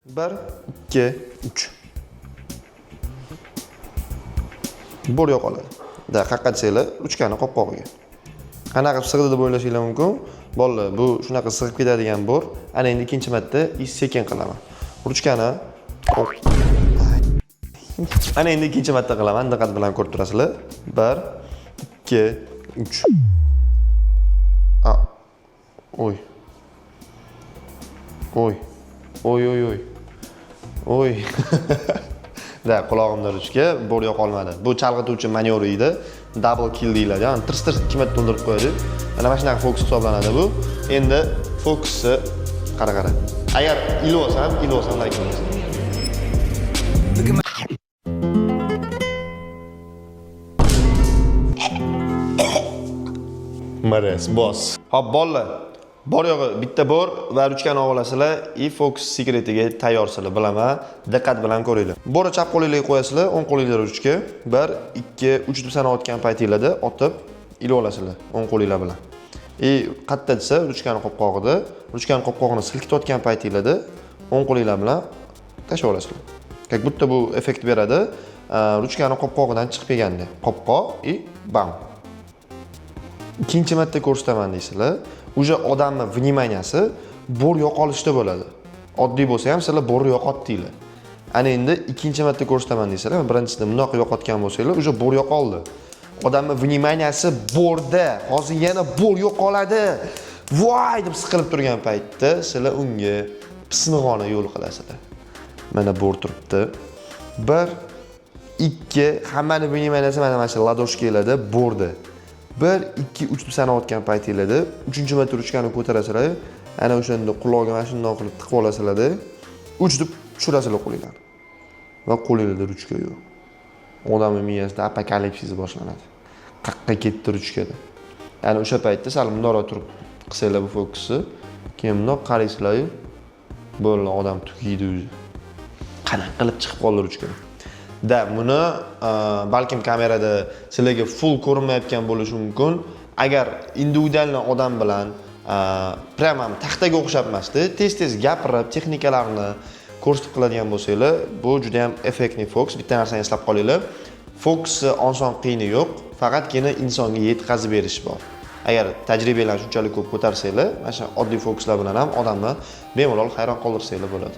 Bir, ikki, uch. Bo'r yo'qoladi. Да, qayerqa desanglar, ruchkani qopqog'iga. Qanaqa qilib sig'di deb o'ylashinglar mumkin. Bolalar, bu shunaqa sig'ib ketadigan bo'r. Ana endi ikkinchi marta и sekin qilaman. Ruchkani. Ana endi ikkinchi marta qilaman, diqqat bilan ko'rib turasizlar. 1, 2, 3. A. Oy. Oy. Oy, oy, oy. Oy. Да, qulog'imda ruchka, bo'r yo'qolmadi. Bu chalg'ituvchi manyovr edi. Double kill deyiladi. Ya'ni tirs tirs ikki marta o'ldirib qo'yadi. Mana shunaqa fokus hisoblanadi bu. Endi fokusni qara qara. Agar ilib olsam, ilib olsam like bo'ladi. Mares, boss. Hop, bolalar. Bor yo'g'i bitta bo'r va ruchkani olib olasizlar и fokus sekretiga tayyorsizlar, bilaman. Diqqat bilan ko'ringlar. Bo'ri chap qo'linglarga qo'yasizlar, o'ng qo'linglar ruchka. 1, 2, 3 deb sanayotgan paytinglarda otib ilib olasizlar o'ng qo'linglar bilan. И qayerda desa, ruchkani qopqog'ida, ruchkani qopqog'ini silkitayotgan paytinglarda o'ng qo'linglar bilan tashlab olasizlar. Как будто bu effekt beradi. Ruchkani qopqog'idan chiqib kelganda. Qopqoq и bam. Ikkinchi marta ko'rsataman deysizlar, уже odamni внимания si bo'r yo'qolishda bo'ladi. Oddiy bo'lsa ham sizlar bo'rni yo'qotdinglar. Ana endi ikkinchi marta ko'rsataman deysizlar, birinchisida bundoq yo'qotgan bo'lsanglar, уже bo'r yo'qoldi. Odamni внимания si bo'rda, hozir yana bo'r yo'qoladi. Voy deb siqilib turgan paytda sizlar unga pismig'ona yo'l qilasizlar. Mana bo'r turibdi. 1, 2, hammani внимания si mana shu ладошка larda bo'rda. 1, 2, 3 deb sanayotgan paytinglarda 3 marta ruchkani ko'tarasizlar. Ana o'shanda qulog'iga mana shundoq qilib tiqib olasizlarda. 3 deb tushirasizlar qo'linglarni. Va qo'linglarda ruchka yo'q. Odamning miyasida apokalipsis boshlanadi. Qaqqa ketdi ruchkada. Ya'ni o'sha paytda sal bundoqroq turib qilsanglar bu fokusni, keyin bundoq qaraysizlar-yu, bo'ldi, odam tugaydi o'zi. Qanaqa qilib chiqib qoldi ruchka? Да, buni balkim kamerada sizlarga full ko'rinmayotgan bo'lishi mumkin. Agar индивидуальный odam bilan прямо taxtaga o'xshab emasda, tez-tez gapirib, texnikalarni ko'rsatib qiladigan bo'lsanglar, bu juda ham effektli fokus. Bitta narsani eslab qolinglar. Fokusni oson qiyini yo'q, faqatgina insonga yetkazib berish bor. Agar tajribalarni shunchalik ko'p ko'tarsanglar, mana shu oddiy fokuslar bilan ham odamni bemalol hayron qoldirsanglar bo'ladi.